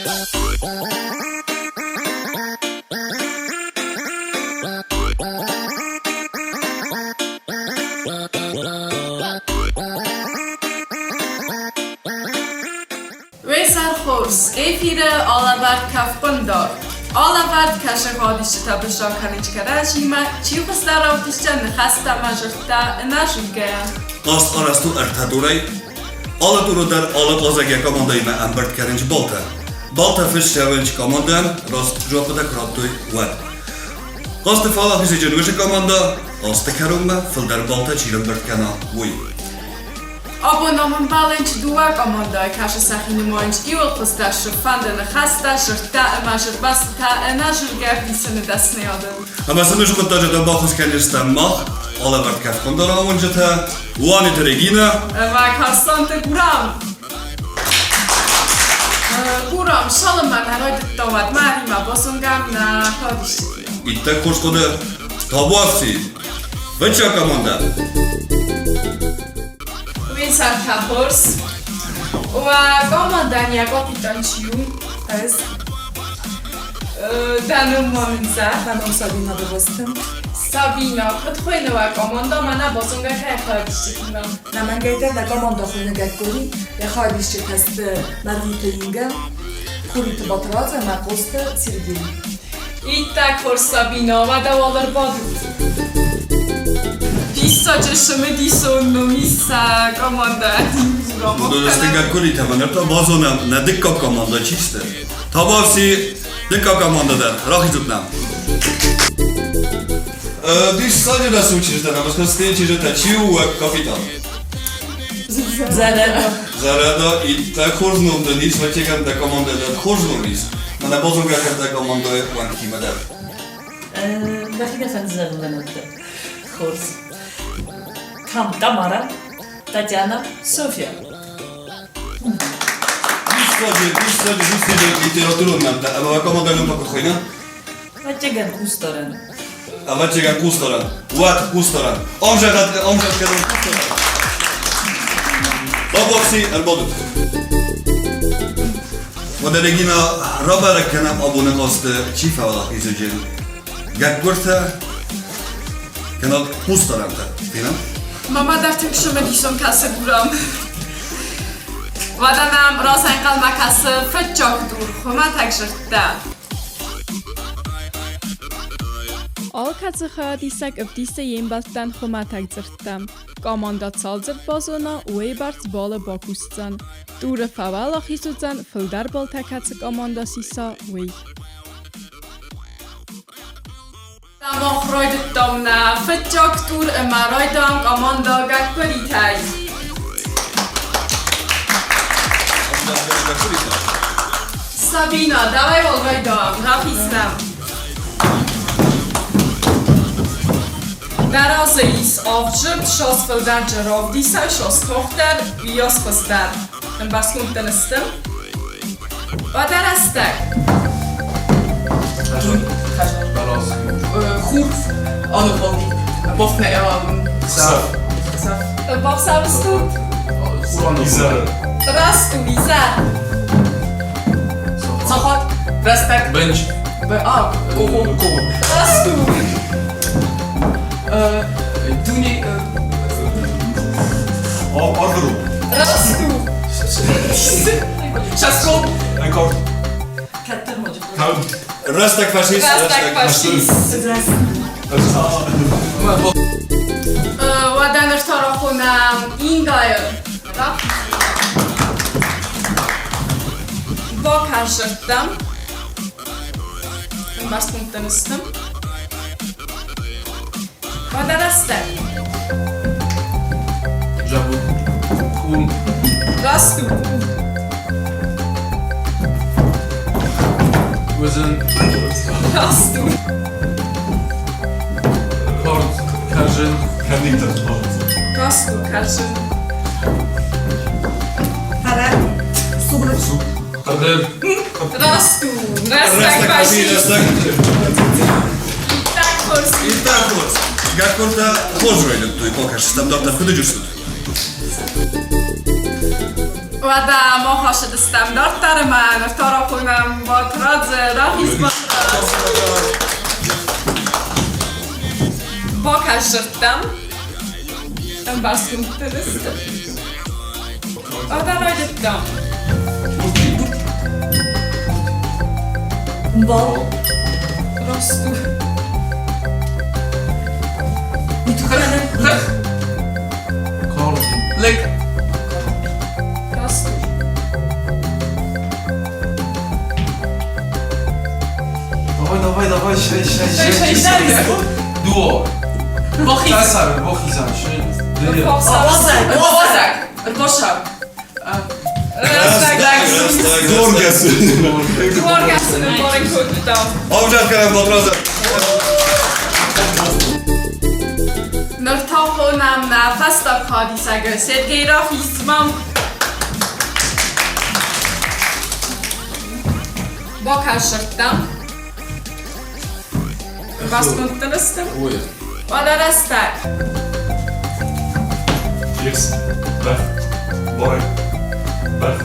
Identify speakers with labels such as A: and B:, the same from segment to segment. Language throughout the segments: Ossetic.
A: Уе сӕр хорз! Эфиры алӕвӕрд Кӕфхъуындар. Алӕвӕрд кӕсӕгвӕлдисджытӕ бызза кӕнынц кӕрӕдзимӕ, чи хуыздӕр равдисдзӕн ныхӕстӕ ӕмӕ дзырдтӕ ӕнӕзынгӕйӕ.
B: Хъазт арӕзт у ӕртӕ дурӕй. Алы дуры дӕр алы хъазӕг йӕ командӕимӕ ӕмбырд кӕнынц балтӕ. Балтӕ фыст цӕуынц командӕйӕн, раст дзуаппытӕ куы радтой, уӕд. Хъазты фӕуӕлахизджын уыцы командӕ хъазты кӕронмӕ фылдӕр балтӕ чи рӕмбырд кӕна, уый.
A: Абон нӕм ӕмбӕлынц дыууӕ командӕйы кӕсы сӕхи нымайынц иуыл хуыздӕр фӕнды ныхӕстӕ, дзырдтӕ ӕмӕ дзырдбӕстытӕ ӕнӕзынгӕ ӕвдисыны дӕсныйадыл.
B: Ӕмӕ сын уыцы хъуыддаджы дӕр баххуыс кӕндзыстӕм мах, алӕвӕрд кӕфхъуындар амонджытӕ, Уаниты Регинӕ
A: ӕмӕ Карсанты Гурам. Гурам, цалынмӕ нӕ райдыдта, уӕдмӕ ӕримӕ базонгӕм нӕ хъӕдисджытимӕ.
B: Иттӕг хорз хъуыды. Табуафси! Фыццаг командӕ!
A: Уинсӕртӕ хорз. Уӕ командӕн йӕ капитан чи у? Ӕз. Дӕ ном ма мын зӕгъ.
C: Мӕ ном Сабина Догостин.
A: Сабина, куыд хуыйны уӕ командӕ? Мӕнӕ базонгӕ кӕй хайадисджытимӕ?
C: Нӕ мӕнгӕйдӕр нӕ командӕ хуыйны Гӕккори. Йӕ хайадисджытӕ сты Мӕргъиты Инга, Хуриты Батрадз ӕмӕ Коцты Сергей.
A: Иттӕг хорз, Сабина, уӕдӕ уал ӕрбадут. Диссаджы цымыдисон ном ис сӕ командӕ.
B: Уыдон Гӕккоритӕ ныр та базонӕм, нӕ дыккаг командӕ чи сты. Табуафси, дыккаг командӕ дӕр, рахизут нӕм. Диссаджы рӕсугъд чызджытӕ нӕм сты, чызджытӕ чи у уӕ капитан?
C: Зарӕда.
B: Зарӕда, иттӕг хорз ном дын ис, вӕццӕгӕн дӕ командӕ дӕр хорз ном ис. Мӕнӕ базонгӕ кӕн дӕ командӕйы уӕнгтимӕ дӕр.
D: Мӕхи дӕ фӕнды зӕгъын мӕ нӕмттӕ. Хорз. Там Тамара, Татьяна, Софья.
B: Диссаджы, диссаджы, диссаджы литературон нӕмттӕ. Ӕмӕ уӕ командӕйы ном та куыд хуыйны?
D: Ӕвӕццӕгӕн Къусдарӕн.
B: Ӕвӕццӕгӕн Къусдарӕн. Уӕд Къусдарӕн. Ӕмзӕгъӕд, ӕмзӕгъӕд Къусдарӕн. Бабокси ӕрбадут. Уӕдӕ Регина рабӕрӕг кӕнӕм абоны хъазты чи фӕуӕлахизуджын гӕккуыртӕ кӕнӕ къусдарӕнтӕ. Фенӕм?
A: Мама дӕр тынг цымыдисон кӕсы Гурам. Уӕдӕ нӕм разӕнхъӕлмӕ кӕсы фыццаг дур, хуымӕтӕг дзырдтӕ.
E: Алкӕцы хайадисӕг ӕвдисы йе мбӕлттӕн хуымӕтӕг дзырдтӕ. Командӕ цал дзырд базона, уыйбӕрц балы бакусдзӕн. Туры фӕуӕлахиз уыдзӕн, фылдӕр баллтӕ кӕцы командӕ сиса, уый.
A: Мах райдыдтам нӕ фыццаг тур ӕмӕ райдам командӕ Гӕккуыритӕй. Сабина, давай уал райдам, рахиз нӕм. Дӕ разы ис авджырд, сас фылдӕрджы равдисӕг, сас тохтӕр, уыйас хуыздӕр. Ӕмбӕрстгонд дын сты? Уӕдӕ рӕстӕг.
F: Хур аныгъуылди.
A: Бахсӕвыстут?
F: Изӕр.
A: Раст у, изӕр.
F: Сахат. Рӕстӕг. Бенч. А, кого? Кого?
A: Раст у.
F: Дуне.
B: Арвыру.
A: Раст у.
F: Шаскол. Рекорд.
B: Рӕстӕг фашист.
A: Рӕстӕг фашист. Уӕдӕ ныр та рахонӕм Ингайы. Бакӕсдзыстӕм. Ӕмбӕрстгонд сты. Уӕдӕ рӕстӕг.
F: Кум.
A: Раст у.
F: Уызын.
A: Раст у.
F: Корд. Кӕрзын.
B: Кӕрдинтӕ.
A: Раст у, кӕрзын.
C: Хӕрӕг. Суг.
F: Хъӕдыр.
A: Раст у. Рӕстӕг фашист.
B: Рӕстӕг.
A: Иттӕг хорз.
B: Иттӕг хорз. Гӕккуыртӕ хорз райдыдтой бакӕсыстӕм дарддӕр куыд уыдысты?
A: Уӕдӕ мах ацыдыстӕм дарддӕр ӕмӕ ныр та рахонӕм Бахонӕм Батрадзе, рахиз Батрадз. Бакӕс дзырдтам. Ӕмбӕрстгонд сты. Ӕдӕ райдыдтам.
D: Бал.
A: Раст у.
F: Лыг.
A: Раст у.
G: Давай, давай, давай, шей, шей,
A: Шей, шей, шей.
G: Дуо.
F: Бохиз.
G: Тасар, бохизан, шей.
F: Бозак. Бошак.
A: Рӕстӕг.
B: Рӕстӕг.
H: Доргӕс.
A: Доргӕсы ӕмбарын кодтам.
B: Ӕвзаг кӕнӕм Батрадзы.
A: Ныр та хонӕм нӕ фӕстаг хадисӕгы Сергей Рахизмӕ. Бакӕсырдтам. Басгундтын сты. Уӕдӕ рӕстӕг.
H: Ехс, бӕх, барӕг, бӕх.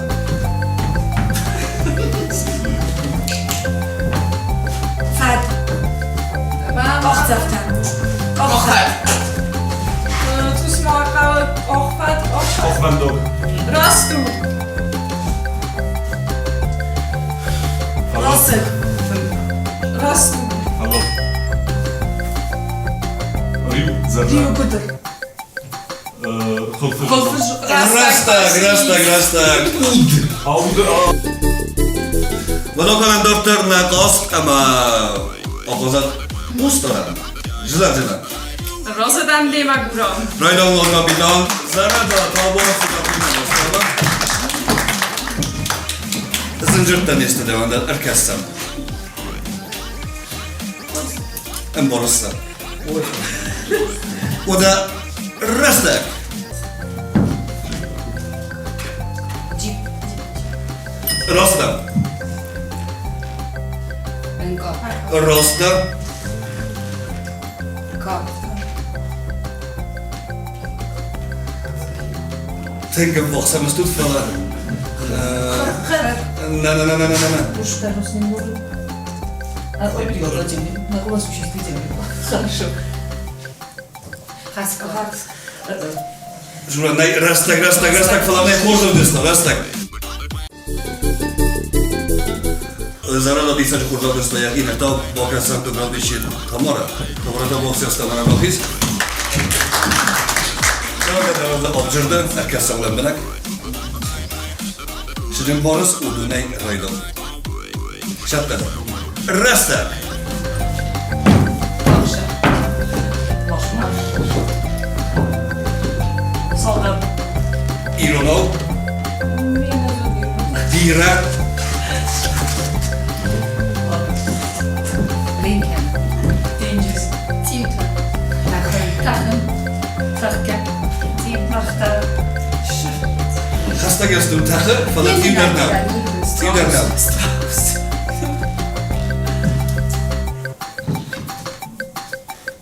C: Фӕд. Къахдзӕфтӕ.
F: Къахфӕд.
A: Къахфӕд.
H: Къахвӕндаг.
A: Раст у.
C: Расыг.
A: Раст у.
H: Алло. Риу, зӕрдӕ.
C: Риу гуыдыр.
H: Хылфы.
B: Рӕстӕг, рӕстӕг, рӕстӕг. Уд.
H: Ауды.
B: Вадоканан дарддӕр нӕ хъазт ӕмӕ ахъазат хъусдарӕн. Зылӕг-зылӕг.
A: Разы дӕн демӕ, Гурам.
B: Райдауон капитан Зӕрӕда табуафсы капитан Ослава. Зынджыртӕ не сты дӕуӕн дӕр ӕркӕссӕм. Ӕмбарыс сӕ. Уӕдӕ рӕстӕг. Растӕ. Растӕ. Тынг ӕввахс ӕм стут, фӕлӕ на на на на на на
D: Уж не может. А, ой, переводите. На голос существительный. Хорошо.
C: Хаска.
B: Жура, нӕй, рӕстӕг, рӕстӕг, рӕстӕг, фӕлӕ нӕй хорз ӕвдыста, рӕстӕг. Зарада диссаджы хорз ӕвдыста йӕхи, ныр та бакӕсӕм куыд равдисид Тамара. Тамара та бахсӕста мӕнӕ рахиз. Ӕвзӕрдӕ, ӕркӕсӕм лӕмбынӕг. Цы дын барыс, уыдонӕй райдау. Сӕттӕ. Рӕстӕг!
D: Солдат.
B: Иронау. Бирӕ.
D: Lincoln. Денджиз.
A: Тимтӕ.
D: Тӕхын. Тӕхгӕ. Тимтӕхтӕ.
B: Хӕстӕг ӕстым тӕхы, фӕлӕ цъиу дӕр нӕу. Цъиу дӕр нӕу.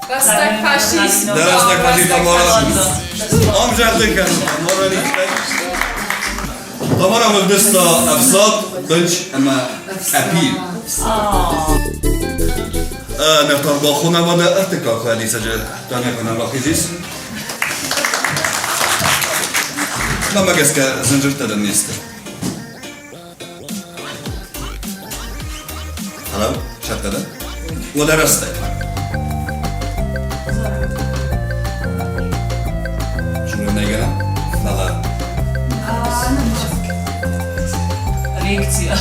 A: Рӕстӕг фашист.
B: Рӕстӕг фашист Тамара. Ӕмзӕрдӕ кӕны Тамара Тамара мывдыста ӕфсад, бынч ӕмӕ ӕпи. Ныр бахонӕм ӕртыккаг хайадисӕджы Таня кӕнӕм рахизис. Мӕнмӕ гӕсгӕ зынджыртӕ дӕр не сты. Hello, сӕттӕ дӕ? Уӕдӕ рӕстӕг. Журнайгӕнӕн, фӕлӕ
D: Лекция.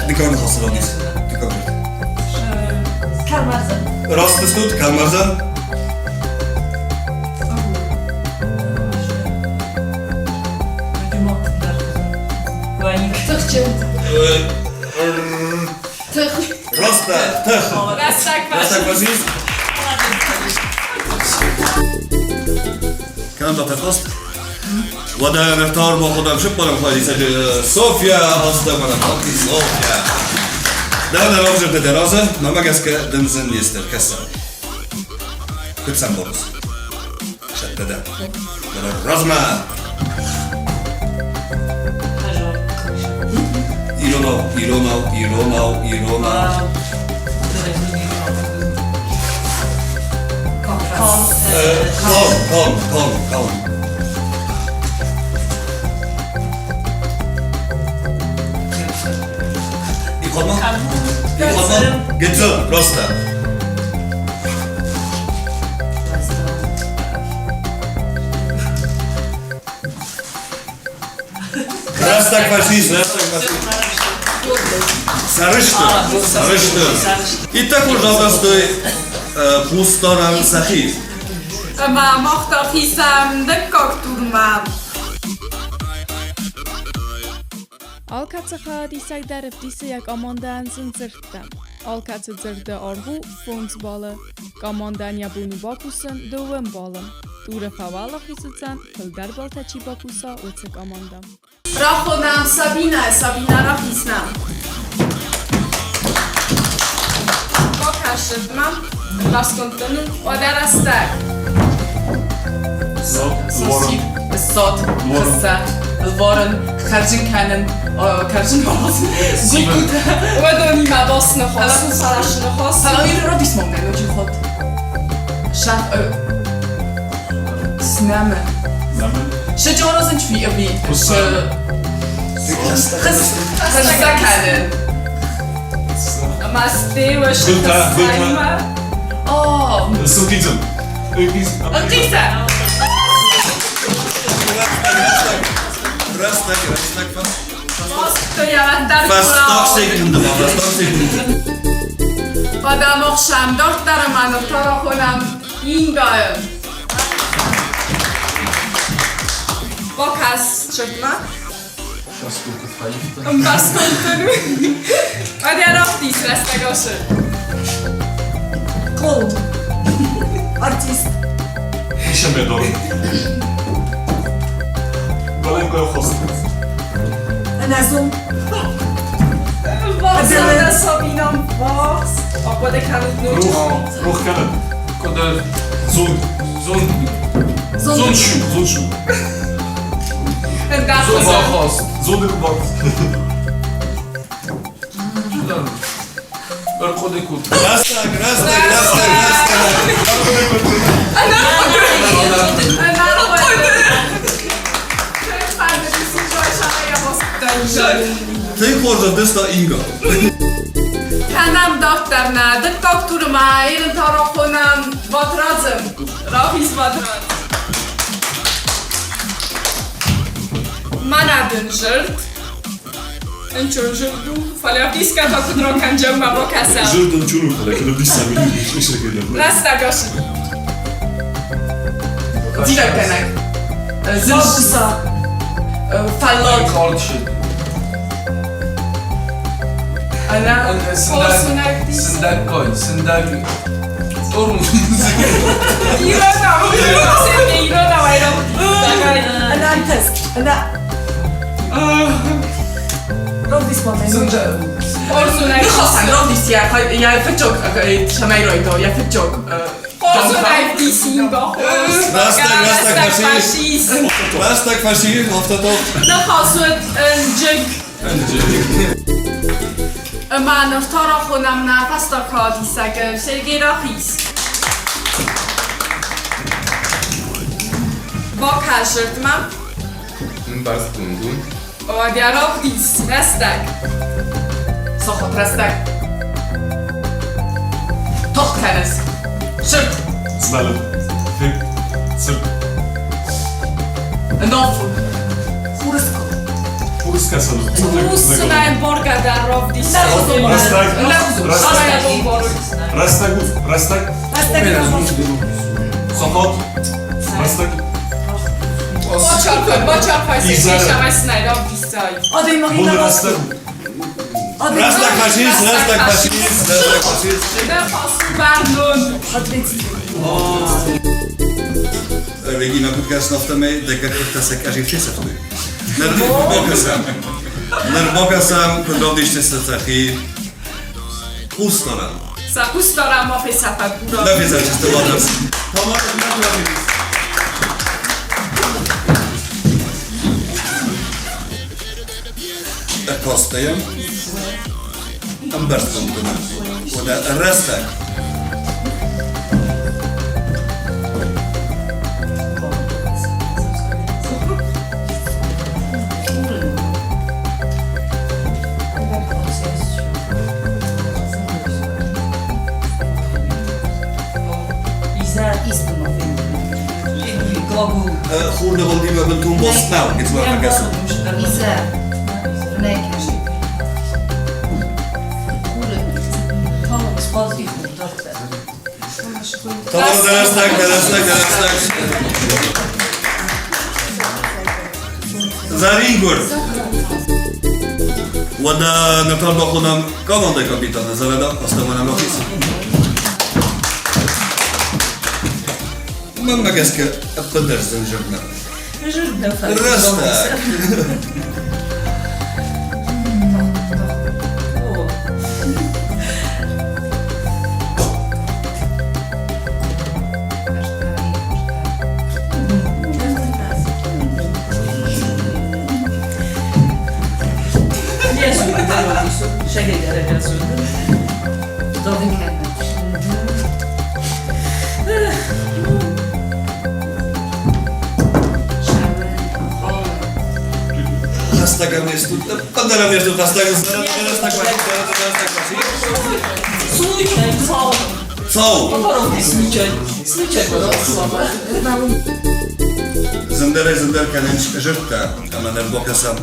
B: Дыккаг ныхасы ралис. Дыккаг дзырд. Раст стут, Калмарзан?
A: Тыхджын. Тых.
B: Раст тых.
A: Рӕстӕг
B: Рӕстӕг фашист. Кӕм та фӕхъаст? Уӕдӕ ныр та ӕрбаходӕм цыппӕрӕм хайадисӕджы Софья Астӕмӕнӕн. Софья. Дӕ нӕ равзӕрдӕ дӕ разы, мӕмӕ гӕсгӕ дын зын не сты ӕркӕсӕн. Куыд сӕм борыс? Сӕттӕ дӕ. Размӕ! иронау, иронау, иронау. Калм, калм, калм, калм. Иходма? Иходма? Гыццыл, просто. Рӕстӕг фӕцис, рӕстӕг фӕцис. Сӕрыстыр, сӕрыстыр. Иттӕг хорз равдыстой хъусдарӕн сӕхи.
A: Ӕмӕ мах та хицӕн дыккаг турмӕ.
E: Алкӕцы хайадисӕг дӕр ӕвдисы йӕ командӕйӕн зын дзырдтӕ. Алкӕцы дзырды аргъ у фондз баллы. Командӕйӕн йӕ бон у бакусын дыууӕ баллы. Туры фӕуӕлахиз уыдзӕн, фылдӕр баллтӕ чи бакуса, уыцы командӕ.
A: Рахонӕм Сабинӕ, Сабинӕ рахизнӕ. Бакӕсӕд мӕм, басгондтӕн уӕдӕ рӕстӕг.
F: Сосив, ссад, хыссӕ, лварын, хӕрджын кӕнын, кӕрджын гугутӕ.
A: Уыдонимӕ бас ныхас, сарасы ныхас.
F: Родисмонга ноджы ход. Шах снӕмы. Шыджорозын чви ӕви хыссӕ кӕнын.
A: Ӕмӕ стеуы сыхыссӕимӕ.
F: О!
H: Сылкидзын.
A: Ынхъисӕ!
B: Рӕстӕг, рӕстӕг
A: Фӕстаг
B: секунды ма, фӕстаг секунды.
A: Адӕм ӕхсӕн дарддӕр ӕмӕ ныр та рахонӕм Ингайы. Бакӕс чыртмӕ. Ӕмбӕрстгонд у. Уӕдӕ рахтис рӕстӕг асы.
C: Клоун. Артист.
H: Ишемедор. Галенко хост.
C: Ӕнӕзон.
A: Варсана Sabina Vars. Akkor de kellett
H: Рух, рух кӕнын.
G: Куыд
H: Зон,
G: зон
H: зоншу, зоншу.
G: Зонбахаст.
H: Зондыкбат.
G: Ӕрхъуыды кодта.
B: Рӕстӕг, рӕстӕг, рӕстӕг, рӕстӕг. Тынг хорз ӕвдыста Инга.
A: Кӕнӕм дарддӕр нӕ дыккаг туры ма ирын та рахонӕм Батрадзы. Рахиз Батрадз. Мӕнӕ дын зырд. Ынчон зырд у, фӕлӕ ӕвдисгӕ та куыд ракӕнджӕумӕ бакӕсӕм.
H: Зырд ынчон у, фӕлӕ куыд ӕвдисӕм,
A: Рӕстӕг ацыд.
F: Зивӕггӕнӕг. Зын. Фӕллад. Ӕнӕ.
G: Сындӕггай, сындӕг. Тормоз.
A: Иронау, иронау, иронау.
C: Ӕнӕнтыст. Ӕнӕ.
F: Ныхасӕн равдис йӕ йӕ фыццаг цӕмӕй райда йӕ фыццаг
B: Рӕстӕг, рӕстӕг фӕцис. Рӕстӕг фӕцис, афтӕ тох.
A: Ныхас уыд ӕнджыг. Ӕмӕ ныр та рахонӕм нӕ фӕстаг халадисӕг Сергей Рахис. Бакӕсырдмӕ.
I: Мбӕрстгонд у.
A: Уӕдӕ равдис рӕстӕг.
F: Сахат рӕстӕг. Тох кӕныс. Сырд.
H: Змӕлын. Фиг. Цырд.
F: Ӕнафон.
C: Хурыскод.
H: Хурыскӕсӕн.
A: Уссынӕй боргӕ дӕр равдис.
H: Рӕстӕг. Рӕстӕг. Рӕстӕг у. Рӕстӕг.
C: Рӕстӕг.
H: Сахат. Рӕстӕг.
A: Бачархай, бачархай,
H: Изӕр.
A: сӕ равдисай.
C: Адӕймаги
H: Боны рӕстӕг.
B: Рӕстӕг фӕцис, рӕстӕг фӕцис, рӕстӕг фӕцис.
A: Бӕрнон.
B: Регина, куыд кӕсын, афтӕмӕй дӕ гӕххӕттӕ сӕ къӕзир фесӕфтой. Ныр бакӕсӕм. Ныр бакӕсӕм, куыд равдисдзысты сӕхи хъусдарӕн.
A: Сӕ хъусдарӕн ма фесӕфӕд бура.
B: Нӕ фесӕфдзысты ладӕрс. Тамар, нӕ равдис. ӕркастӕйӕм ӕмбӕрстгонд нӕ. Уӕдӕ рӕстӕг. Хурныгъуылдимӕ бынтон бост нӕу, гыццыл фӕкӕсут. Рӕстӕг, рӕстӕг, рӕстӕг. Зӕрингуырд. Уӕдӕ ныр та бахонӕм командӕйы капитаны Зӕрӕда Астаманӕн рахиз. Мӕнмӕ гӕсгӕ ӕппындӕр зын зӕрдӕ. Рӕстӕг. Зындӕрӕй-зындӕр кӕнынц зӕрдтӕ ӕмӕ ныр бакӕсӕм.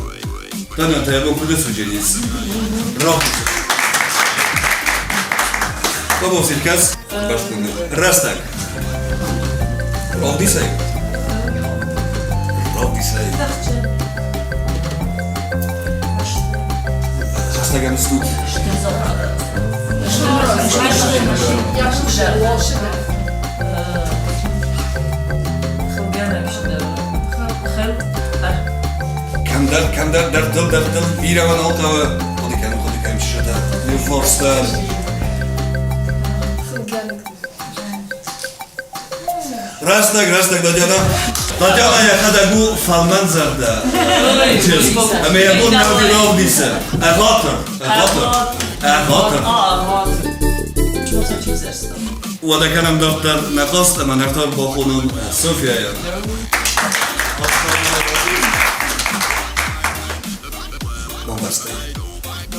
B: Тӕнӕтӕ йӕ бон куыд судженис. Побовсилькас рӕстӕг. Равдисай. Равдисай. Хӕстӕгӕн стут. Кӕмдӕр, кӕмдӕр, дӕрдтыл, дӕрдтыл, бирӕ уӕ нал хъӕуы. Хъуыды кӕнын, хъуыды кӕнын, чызджытӕ. Ныффорстӕн. Рӕстӕг, рӕстӕг, Татьяна. Татьяна йӕхӕдӕг у фӕлмӕнзӕрдӕ чызг. Ӕмӕ йӕ бон нӕу равдисы. Ӕгъатыр, ӕгъатыр, ӕгъатыр. Уӕдӕ кӕнӕм дарддӕр нӕ хъазт ӕмӕ нартар бахонӕм Софияйы. Бамбӕрстай.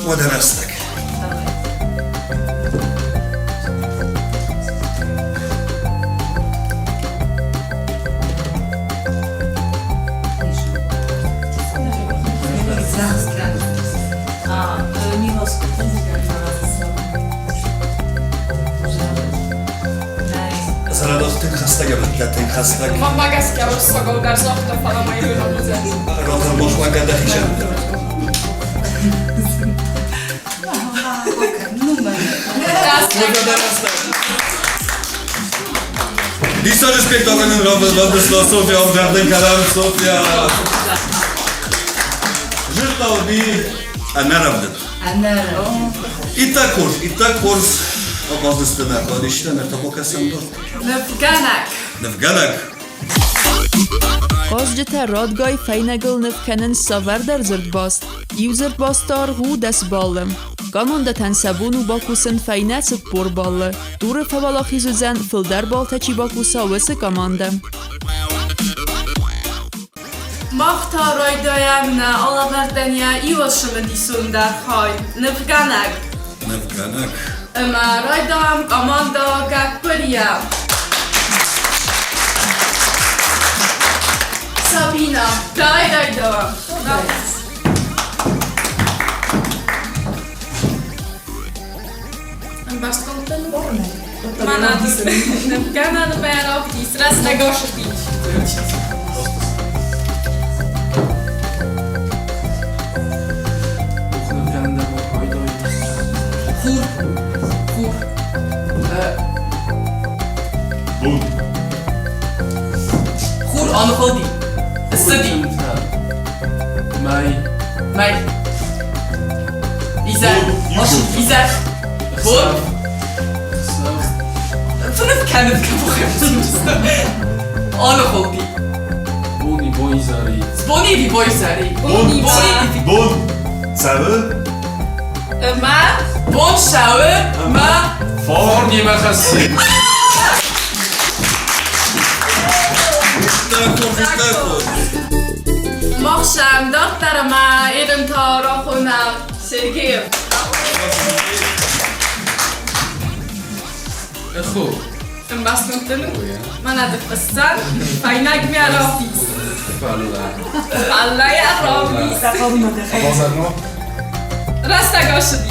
B: Уӕдӕ рӕстӕг. Зарадох тынг хӕстӕг ӕвӕрдта, тынг хӕстӕг.
A: Мӕнмӕ гӕсгӕ уырыссагау дӕр загъта, фӕлӕ ма ирон уыдзӕн.
B: Ротормошмӕ дӕхицӕн. Диссаджы спектакль нын равдыста Софья ӕвзӕрдын кӕнӕм Софья. Жыртауди ӕнӕрӕвдыд. Иттӕг хорз, иттӕг хорз ахъаздысты нӕ хъуадисты, ныр та бакӕсӕм дӕр.
A: Нывгӕнӕг.
B: Нывгӕнӕг.
E: Хъазджытӕ радгай фӕйнӕгыл ныв кӕнынц цавӕрдӕр дзырдбаст. Иу дзырдбасты аргъ у 10 баллы. Командӕтӕн сӕ бон у бакусын фӕйнӕ 40 баллы. Туры фӕуӕлахиз уыдзӕн, фылдӕр баллтӕ чи бакуса, уыцы командӕ.
A: Мах та райдайӕм нӕ алӕвӕрдӕн йӕ иуӕсымыдисондӕр хай нывгӕнӕг.
B: Нывгӕнӕг.
A: Ӕмӕ райдайӕм командӕ Гӕккуырийӕ. Сабина, дай райдайӕм. Ӕмбӕрстгонд дӕн? Мӕнӕ нывгӕнӕн равдис, рӕстӕг ошибить.
F: Хур. Хур.
H: Бон.
F: Хур аныгъуылди. Ссыди.
G: Мӕй.
F: Мӕй. Изӕр. Изӕр. Бон. Фыныв кӕнын Аныгъуылди.
G: Бони боизӕри.
F: Бони боизӕри.
A: Бони
H: Бон. Цӕуы.
A: Ӕмӕ.
F: Бон цӕуы мӕ.
G: Фарн йемӕ хӕссы.
A: Мах сӕм дарддӕр ӕмӕ ерын та рахонӕм Сергеев.
G: Эхо.
A: Ӕмбӕстӕгтӕн мӕнӕ дын фыссӕн фӕйнӕгмӕ равдис. Фӕллӕйӕ равдис. Рӕстӕг ацыди.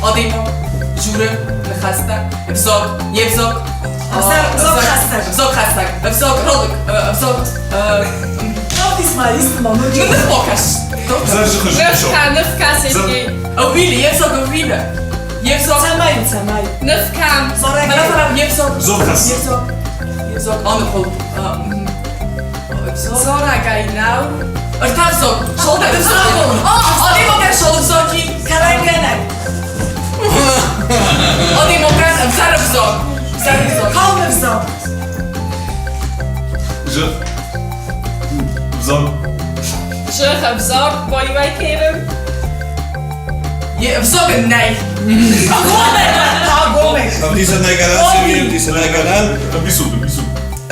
F: Адӕймаг журы ныхӕстӕ, ӕвзаг, йе взаг.
C: Ӕвзаг хӕссӕг.
F: Ӕвзаг хӕссӕг. Ӕвзаг ролик, ӕвзаг.
C: Равдис ма исты ма ноджы.
F: Ныффокӕс.
A: Нывкӕ, нывкӕ, Сергей.
F: Ӕууилы, йе взаг ӕууилы. Йе взаг.
C: Цӕмӕй у, цӕмӕй?
A: Нывкӕ.
C: Зарӕгӕй.
F: Йе взаг.
H: Зохӕс.
F: Йе взаг. Йе взаг аныхъуылд.
A: Зарӕгӕй нӕу.
F: Ӕртӕ взаг. Шалдӕр взаг. Адӕймагӕн шал взаги.
C: Кӕлӕнгӕнӕг.
F: Адӕймагӕн ӕвзӕр ӕвзаг. Ӕвзӕр ӕвзаг.
C: Калмы взаг.
H: Ж. Взаг.
A: Зӕгъ ӕвзаг, боевай кевым.
F: Йе взаг ын нӕй.
B: Ӕвдисӕнӕй гӕнӕн.
H: Ӕмбисуд, ӕмбисуд.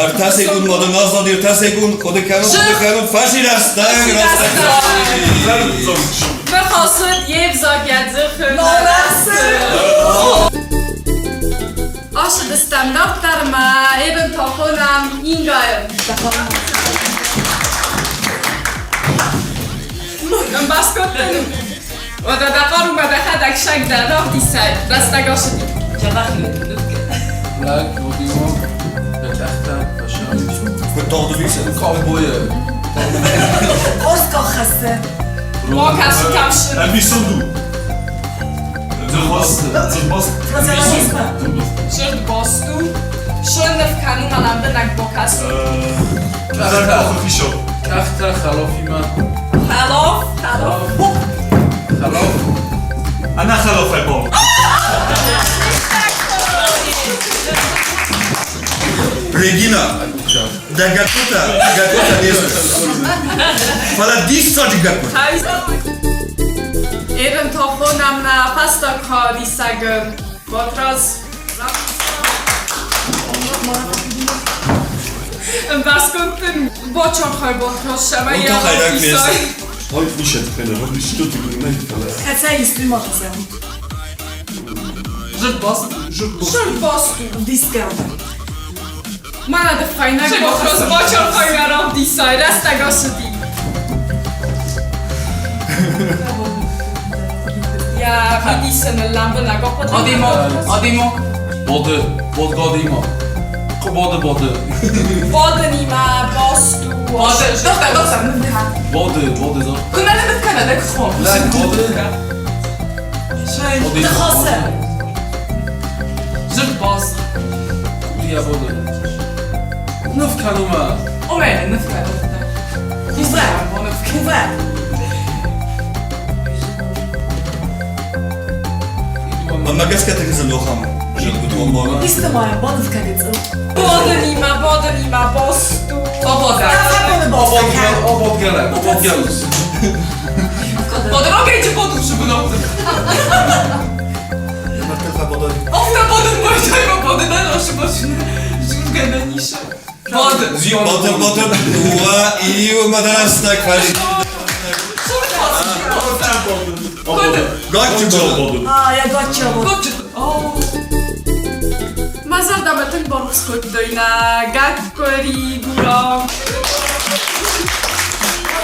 B: Ӕртӕ секунд ма дын аззад, ӕртӕ секунд, хъуыды кӕнут, хъуыды кӕнут, фӕсирӕстӕг, рӕстӕг.
A: Бахӕцыд йе взаг йӕ дзыхы. Ацыдыстӕм дарддӕр ӕмӕ Эбен та хонӕм Ингайы. Ӕмбаскодтон. Уӕдӕ дӕ хъарумӕ дӕхӕдӕг саг дӕ равдисай, рӕстӕг ацыди.
G: Лӕг, Родион, дӕ къӕхтӕ фӕсӕм.
B: Куыд тагъд уыдис?
G: Ковбойы.
C: Оскар хӕссы.
A: Бакӕсы кӕсы.
H: Ӕмбисонд у. Дзырдбаст. Дзырдбаст.
C: Фразеологизм.
A: Дзырдбаст у. Сынныв кӕнын лӕмбынӕг бакӕсын.
H: Зӕрдӕхы хицау.
G: Къӕхтӕ хӕлофимӕ.
A: Хӕлоф, хӕлоф.
G: Хӕлоф.
H: Ӕнӕ хӕлофӕй бон.
B: Регина, дӕ гӕппытӕ, гӕппытӕ не сты. Фӕлӕ диссаджы гӕппытӕ.
A: Ерын та хонӕм нӕ фӕстаг хӕрисӕгы Батрадз. Ӕмбӕрстгонд бачархай Батрадз, цӕмӕй йӕ равдисай.
C: Кӕцӕй исты ма фӕцӕут?
F: Дзырдбаст.
A: Дзырдбаст у.
C: Ӕвдисгӕ.
A: Мӕнӕ ды фӕйнӕг Батрадз бачархаймӕ равдисай, рӕстӕг ацыди. Йӕ мидисӕн лӕмбынӕг ахъуыды.
F: Адӕймаг, адӕймаг.
G: Боды, бодгадимӕ. Хъуыбады боды.
A: Бодынимӕ баст у.
F: Боды, доктор, доктор, нывкӕ.
G: Боды, боды зӕгъ.
F: Куы нӕ ныв кӕна, дӕ куы
G: Лӕг боды. Боды.
C: Ныхасы.
F: Дзырдбаст.
G: Кудия боды. Ныв кӕнумӕ.
F: Омӕ, ныв кӕ, доктор.
C: Кувӕ. Кувӕ.
B: Мӕнмӕ гӕсгӕ тынг зын у ахӕм зынгуыдон бон.
C: Исты ма йӕм баныв кӕнӕд.
A: Бодынимӕ, бодынимӕ баст у.
F: Ободгӕ.
G: Ободгӕлӕ, ободгӕлус.
F: Подорогajcie podróż, żeby Овка бодын бойчайма бодынан ошибочно. Бодын.
B: Бодын, бодын, уа, иу мадарастак фари. Гаччы бодын.
C: А, я гачча бодын.
A: Мӕ зӕрдӕмӕ тынг барухс кодтой нӕ гӕккуыри Гурам.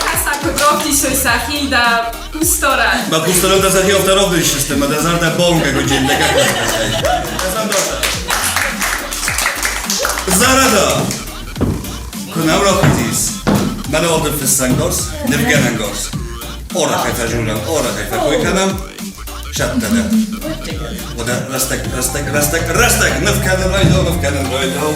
A: Кӕсаг куыд равдисой сӕхи дӕ пусторӕй.
B: Мӕ пусторӕй дӕ сӕхи афтӕ равдисдзысты, мӕ дӕ зӕрдӕ бауынгӕг уыди дӕ гӕккуыри. Зарада! Куы нӕм рахизис, мӕнӕ уал фыссӕнгарз, нывгӕнӕнгарз. Арӕхӕй фӕзурӕм, арӕхӕй фӕкой кӕнӕм, сӕттӕнӕ. Уӕдӕ рӕстӕг, рӕстӕг, рӕстӕг, рӕстӕг! Ныв кӕнын райдау, ныв кӕнын райдау.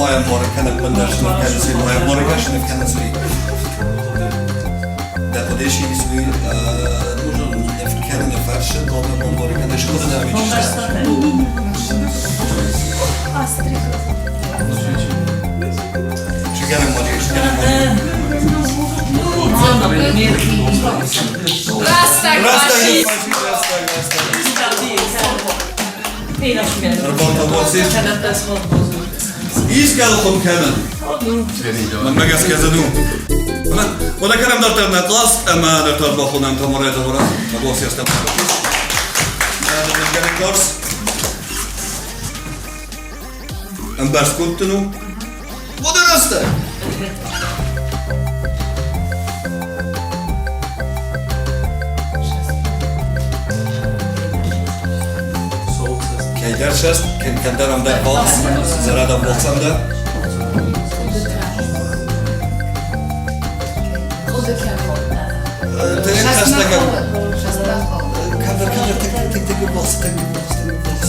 B: ма ӕмбарын кӕн ӕппындӕр сныв кӕныс, ма ӕмбаргӕ сныв кӕныс уый. Дӕ хъуыдыйы ис уый ныв кӕныны фӕрсы, хъуамӕ бамбарын кӕныс, хъуыды нӕ
A: Рӕстӕг фашист!
B: Így kell okon kennen. Megeszkezedünk. Oda kerem dartarnak azt, ema dartarba honnan tamara davara. Magoszi aztán Ӕмбӕрстгонд дын у? Уӕдӕ рӕстӕг! Кӕйдӕр сӕст, кӕмдӕр ӕндӕр балц, зӕрӕдӕн балцӕн дӕ. Кӕмдӕр, кӕмдӕр, тынг, тынг, тынг балц, тынг балц, тынг балц.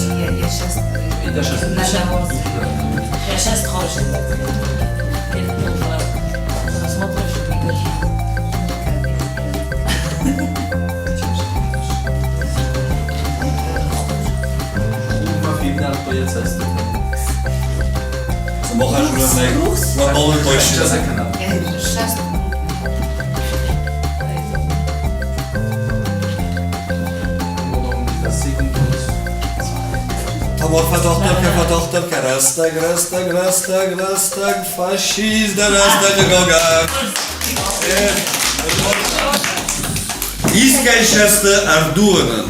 B: Рӕстӕг, рӕстӕг, рӕстӕг, рӕстӕг, фашист, дӕ рӕстӕджы гогаг. Искӕй сӕсты ӕрдуынын.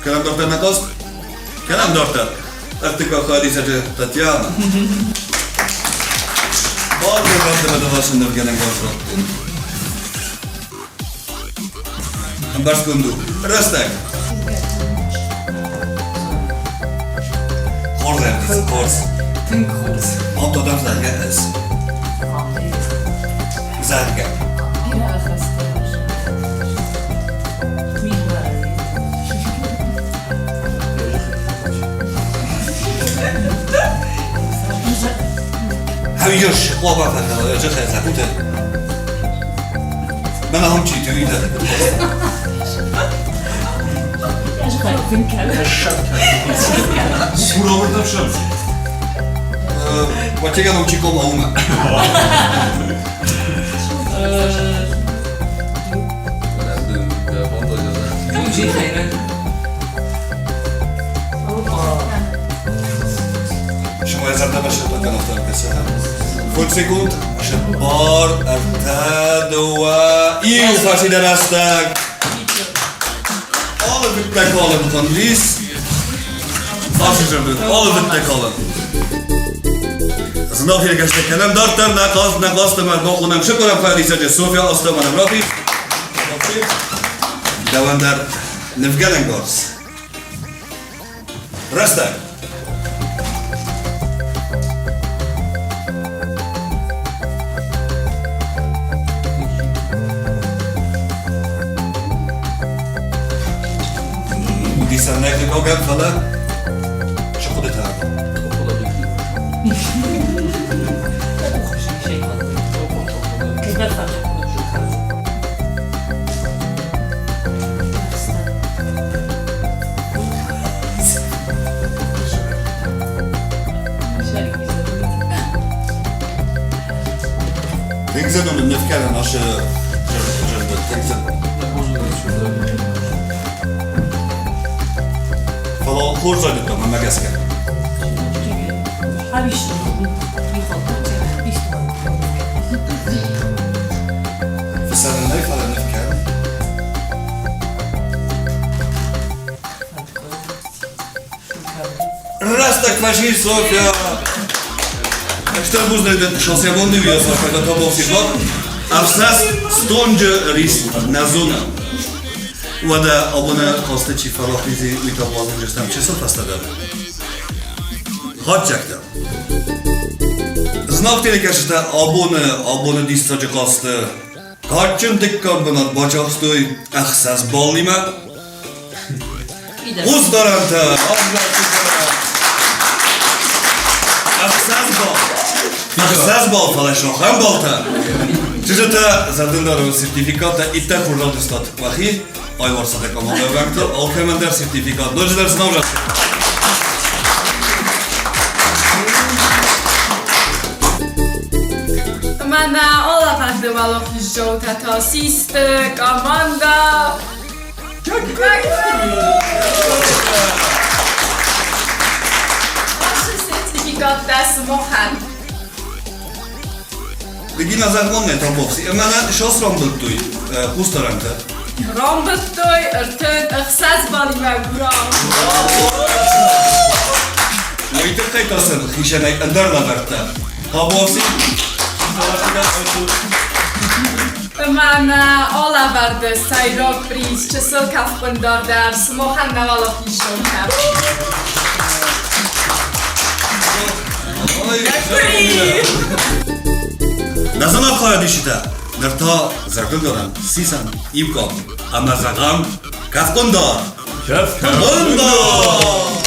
B: Кӕдӕм дарддӕр нӕ хъазт? Кӕдӕм дарддӕр? Ӕртыккаг хайадисӕджы Татьяна. Бардзырд радта дӕлӕсы нывгӕнӕг раттын. Ӕмбӕрстгонд у. Рӕстӕг. Хорз ӕвдисы, хорз.
F: Тынг хорз.
B: Антон заргӕ ӕз. Заргӕ. Хӕййыс, хъуамӕ фӕхӕлӕджы Мӕнӕ ам чи тыйдӕ. Ватиканом чикома ума. Шума зӕрдӕмӕ кӕнӕфтӕ Фунт секунд, бар, ӕртӕ, дыууӕ, иу фӕсидӕ рӕстӕг. Алы быттӕ калын хъӕндис. Фашизм алы быттӕ калын. Зынаргъ иргӕстӕ кӕнӕм дарддӕр нӕ хъазт, нӕ хъазт ӕмӕ бахонӕм сыкъорӕм хайадисӕджы Софья Астаманӕм рахиз. Дӕуӕн дӕр нывгӕнӕн гарз. Рӕстӕг. Уыдисӕн нӕ дыккагӕн, фӕлӕ цы хъуыдытӕ? Тынг ныв кӕнын асы тынг Фӕлӕ хорз райдыдтам, мӕнмӕ гӕсгӕ. Фысӕны нӕй, фӕлӕ ныв кӕн. Рӕстӕг фӕсис, Софья! Стыр бузныг дын, сосӕгон ныууӕза, фӕлӕ табуафсикъо. Ӕфсӕст стонджы рис нӕ зоны. Уӕдӕ абоны хъазты чи фӕрахизи, уый та базондзыстӕм чысыл фӕстӕдӕр. Хатдзӕгтӕ. Знаг телекӕсджытӕ абоны абоны диссаджы хъазты кадджын дыккаг бынат бацахстой ӕхсӕз баллимӕ. Хъусдарӕнтӕ! Ӕхсӕз бал. Ӕхсӕз бал, фӕлӕ сымахӕн балтӕ. Чызджытӕ зӕрдылдарӕн сертификаттӕ иттӕг хорз равдыстат уӕхи. Айварсаты командӕ уӕнгты алкӕмӕн дӕр сертификат. Ноджыдӕр сын ӕвзӕрст.
A: Мӕнӕ алӕвӕрды уӕлахиздзаутӕ та систы командӕ Ацы сертификаттӕ сымахӕн.
B: Регина зӕгъон Тамбовси. Ӕмӕ шос рамбылдтой хъусдарӕнтӕ.
A: Рамбылдтой 36 балимӕ Гурам.
B: Уый тыххӕй та сын хицӕнӕй ӕндӕр лӕвӕрттӕ. Табуафси.
A: Ӕмӕ алӕвӕрды сӕйраг приз чысыл кӕфхъуындар дӕр сымахӕн нӕ уӕлахизон кӕф.
B: Нӕ зынаргъ хайадисджытӕ, ныр та зӕрдылдарӕн сисӕм иу кафт ӕмӕ зӕгъӕм кӕфхъуындар! Кӕфхъуындар!